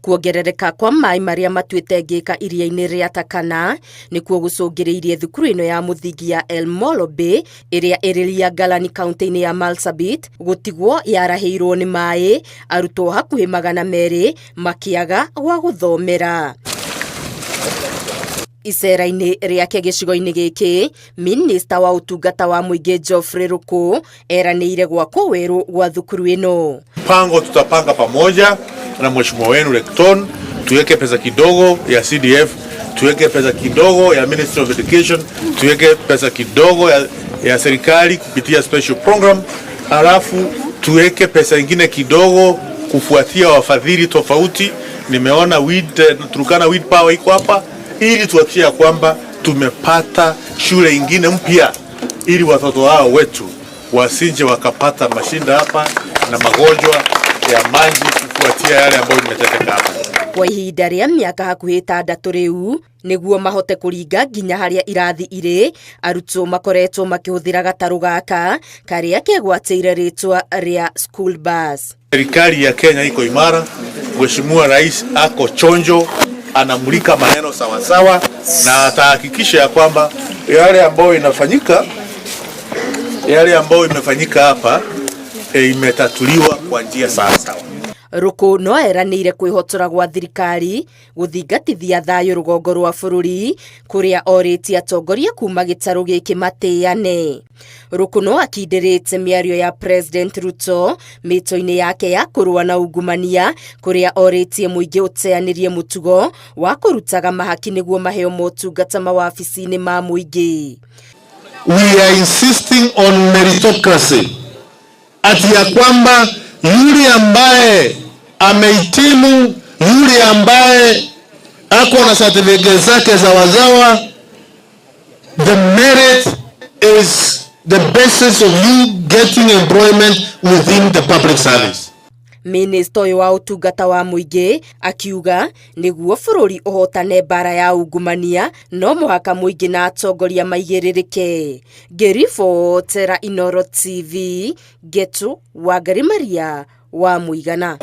Kuongerereka kwa maĩ marĩa matuĩte ngĩka iria-inĩ rĩa Turkana nĩkuo gũcũngĩrĩirie thukuru ĩno ya mũthingi ya El Molo Bay ĩrĩa ĩrĩ Loiyangalani kaunti-inĩ ya Marsabit gũtigwo yarahĩirwo nĩ maĩ, arutwo hakuhĩ 200 makĩaga gwa gũthomera. Icera-inĩ rĩake gĩcigo-inĩ gĩkĩ, minista wa ũtungata wa mũingĩ Geoffrey Ruku eranĩire gwakwo werũ gwa thukuru ĩno. Mpango tutapanga pamoja na mheshimiwa wenu Lekton, tuweke pesa kidogo ya CDF, tuweke pesa kidogo ya Ministry of Education, tuweke pesa kidogo ya serikali kupitia special program, alafu tuweke pesa ingine kidogo kufuatia wafadhili tofauti. Nimeona Weed, Turkana Weed Power iko hapa, ili tuhakikishe ya kwamba tumepata shule ingine mpya ili watoto hao wetu wasije wakapata mashinda hapa na magonjwa ya maji kufuatia yale ambayo imetendeka hapa. Kwa ihinda rĩa mĩaka hakuhĩ 6 rĩu, nĩguo mahote kũringa nginya harĩa irathi irĩ, arutwo makoretwo makĩhũthĩra gatarũ gaka karĩa kegwatĩire rĩtwa rĩa school bus. Serikali ya Kenya iko imara, Mheshimiwa Rais ako chonjo, anamulika maneno sawasawa na atahakikisha ya kwamba yale ambayo inafanyika, yale ambayo imefanyika hapa imetatuliwa kwa njia sawa sawa. Ruku no eranĩire kwĩhotora gwa thirikari gũthingatithia thayũ rũgongo rwa bũrũri, kũrĩa orĩtie atongoria kuma gĩtarũ gĩkĩ matĩane. Ruku no akindĩrĩte mĩario ya President Ruto mĩto-inĩ yake ya kũrũa na ungumania, kũrĩa orĩtie mũingĩ ũteanĩrie mũtugo wa kũrutaga mahaki nĩguo maheo motungata mawabici-inĩ ma mũingĩ. We are insisting on meritocracy, ati ya kwamba yule ambaye amehitimu, yule ambaye ako na certificate zake sawasawa, the merit is the basis of you getting employment within the public service. Minista ũyũ wa ũtungata wa mũingĩ akiuga nĩguo bũrũri ũhotane mbara ya ungumania, no mũhaka mũingĩ na atongoria maigĩrĩrĩke. Ngĩribotera Inooro TV, Ngetu Wangari Maria wa Mũigana.